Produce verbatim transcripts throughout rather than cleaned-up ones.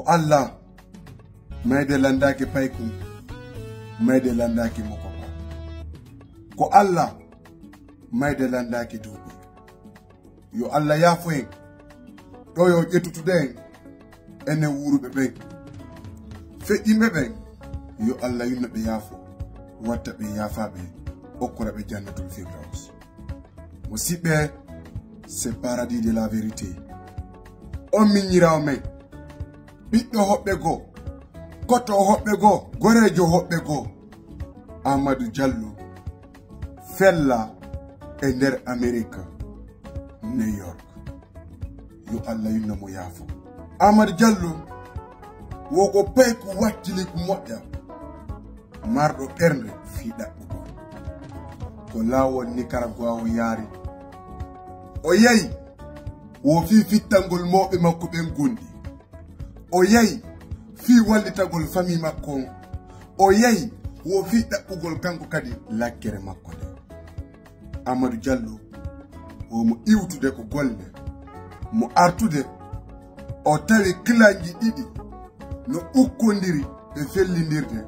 Ko Allah, mayde lanndaaki paykun, mayde lanndaaki mokoko. Ko Allah, mayde lanndaaki duuɓi. Yo Allah yaafo en, ɗo yo ƴettutude en, enen wuuruɓe ɓen. Feƴƴinɓe ɓen, yo Allah yinno ɓe yaafo, watta ɓe yaafaaɓe, okkora ɓe Jannatul Firdaus. Musidɓe, c'est Paradis de la Vérité. On miñiraawo men, ɓiɗɗo hoɓɓe goo, koto hoɓɓe goo, goreejo hoɓɓe goo, Amadou Diallo, fella e nder Amerika, New York. Yo Allah yinno mo yaafo. Amadou Diallo, wo ko payku wattili ko moƴƴa, marɗo ɓernde fii ɗaɓɓugol. Ko laawol Nicaragua o yaari. O yahi wo fii fittangol mawɓe makko ɓen gonɗi. O yahi fii wallitagol famii makko on. O yahi wo fii ɗaɓɓugol kanko kadi lakkere makko nde. Amadou Diallo, wo mo iwtude ko golle, mo artude, o tawi kilanji ɗiɗi no ukkondiri ɓe fellindirde.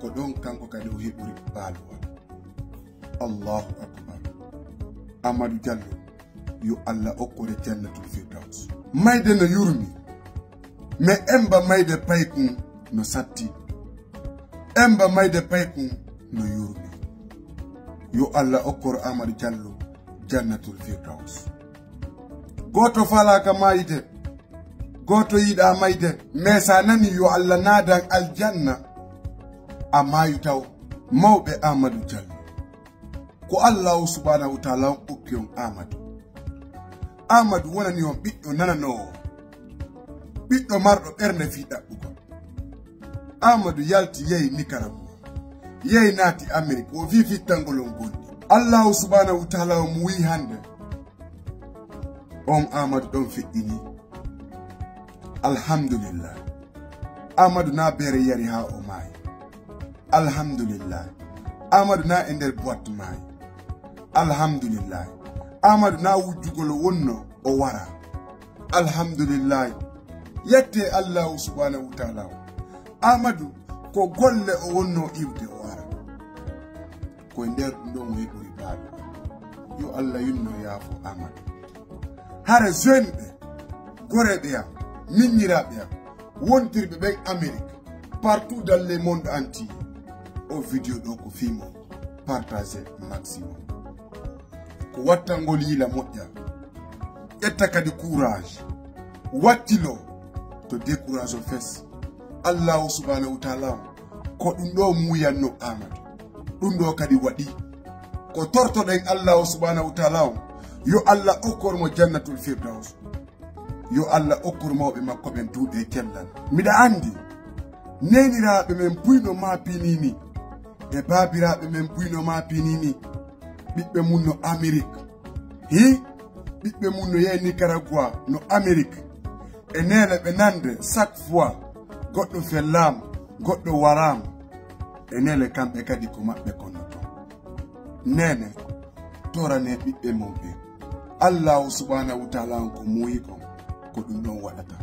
Ko ɗon kanko kadi o heɓori baaluwal. Allahu akbar. Amadou Diallo, yo Allah okkore Jannatul Firdaus. Mayde no yurmi, mais emba mayde paykun no satti. Emba mayde paykun no yurmi. Yo Allah okkor Amadou Diallo Jannatul Firdaus. Gooto faalaaka maayde, gooto yiɗaa mayde, mais sa nani yo Allah naadan aljanna, a maayu taw. Mawɓe Amadou Diallo. Ko Allahu subhanahu wa taala on okki on Amadou. Amadou wonani on ɓiɗɗo nananoowo, ɓiɗɗo marɗo ɓernde fii ɗaɓɓugol. Amadou yalti yehi Nicaragua, yehi naati Amerik, o fii fittangol on gonɗi. Allahu subhanahu wa taala on mo wi'i hannde, on Amadou ɗon feƴƴini. Alhamdulillah. Amadou na beere yari haa o maayi. Alhamdulillah. Amadou na e nder boîte maayi. Alhamdulillah. Amadou na wujjugol o wonno o wara. Alhamdulillah. Yette Allahu subhanahu wa taala. Amadou ko golle o wonno iwde o ara. Ko e nder ɗum ɗon o heɓori baaɗo. Yo Allah yinno yaafo Amadou. Hare jeune ɓe, goreeɓe am, miññiraaɓe am, wontirɓe ɓen Amérique, partout dans le monde entier. O vidéo ɗo ko fii mon, partagez maximum. Ko wattangol yiila moƴƴa. Ƴetta kadi courage. Wattilo to décourage o fes. Allahu subhanahu wa taala on, ko ɗum ɗo muuyanno Amadou. Ɗum ɗo kadi waɗi. Ko tortoɗen Allahu subhanahu wa taala on, yo Allah okkor mo jannatul firdaus. Yo Allah okkor mawɓe makko ɓen duuɓe e cellal. Miɗa anndi neeniraaɓe men buyno maa pinini e baabiraaɓe men buyno maa pinini, ɓiɓɓe mum no Amérique. Hi, ɓiɓɓe mum no yehi Nicaragua, no Amérique. E neene ɓe nande chaque fois goɗɗo fellaama, goɗɗo waraama. E neene kamɓe kadi ko maɓɓe konnoto. Neene, torane ɓiɓɓe mum ɓe. Allahu subhanahu wa taala on ko muuyi kon, ko ɗum ɗon waɗata.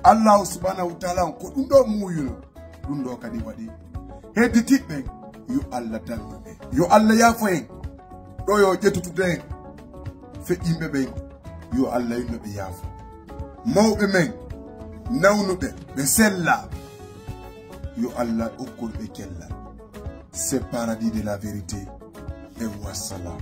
Allahu subhanahu wa taala on ko ɗum ɗo muuyuno, ɗum ɗo kadi waɗi. Hedditiɓɓe, yo Allah dandu ɓe. Yo Allah yaafo en. Ɗo yo ƴettutude en. Feƴƴinɓe ɓen, yo Allah yinno ɓe yaafo. Mawɓe men, nawnuɓe, ɓe sella. Yo Allah okkor ɓe cellal. C'est Paradis de la Vérité. E wassalam.